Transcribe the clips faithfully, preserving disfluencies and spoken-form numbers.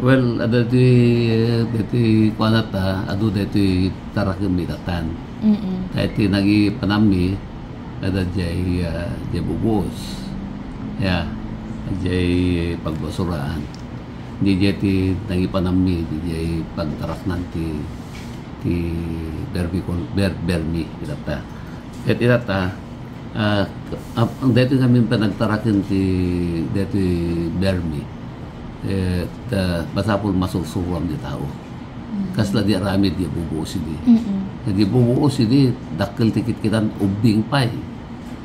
Well, adda ti, eh, deti kuanata, adu deti taraken mi datan. Mm-mm. Deti nangipanammi, adda jay, ah, jay bubuos. Ya, jay pagbasuraan. Di jay ti nangipanammi, di jay pagtaraknan ti, ti bermi kol-, ber-, bermi, itata. Ket itata, ah, ap-, ang deti ngamin panagtaraken ti, deti bermi. Et, ah, masapul masursuroam ti tao. Mm. Kasla di aramid di bubuos idi. Mm-mm. Di bubuos idi, dakkel ti kitkitan, ubbing pay.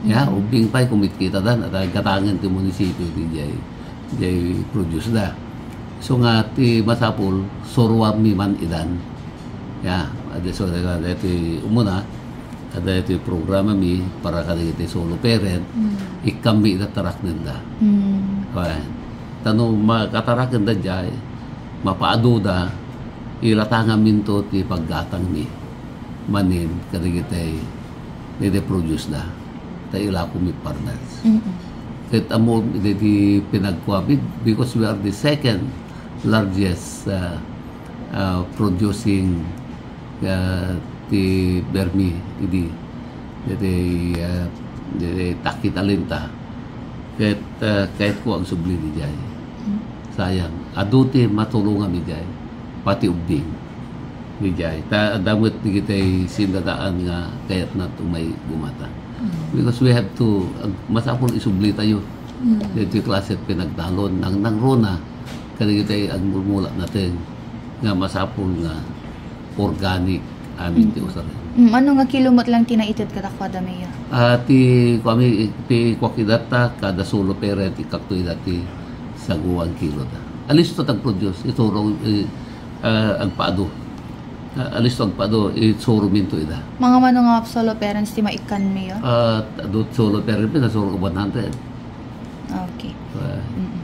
Ya, Mm. ubbing pay, kumitkitadan, at gatangen ti munisipio ti jay, jay produce da. So nga, ti masapul, suruammi man idan. Ya, adi so, dagiti umuna, adda iti programa mi para kadagiti solo parent, Mm. ikkanmi ida taraknenda. Mm. Wen, ta no makatarakenda jay, mapaaduda, ilatangaminto ti paggatangmi. Manin, kadagiti, dagiti produce da. Ta ilakomi farmers. Mm-mm. Ket ammo, dagiti pinagkuami, because we are the second largest, uh, uh, producing ah, ti bermi idi, deti, ah, deti takit alinta. Ket, ah, kayatko agsubli di jay. Mm. Sayang. Adu ti matulongam di jay. Pati ubbing di jay. Ta, adda met digitay sindadaan nga kayatna umay gumata. Mm. Because we have to, ag-, masapul isubli tayo. Mm. Deti klase pinagdalon. Nang, nangruna, kadagitay agmulmula nateng nga masapul nga organic amin ti Mm. usaren. Mm, ano nga kilo met lang ti naited kadakuada, Mayor? Ah, ti, kuami, ti kuak idatta, kada solo parent, ikkakto ida ti saguan kilo da. Alisto tagproduce, ituro, eh, ah, agpaado. Ah, alisto agpaado, ituro minto ida. Mga mano nga solo parents ti maikkan, Mayor? Ah, do solo parent, pinasuro ko one hundred. Okay. Ah. Mm-mm.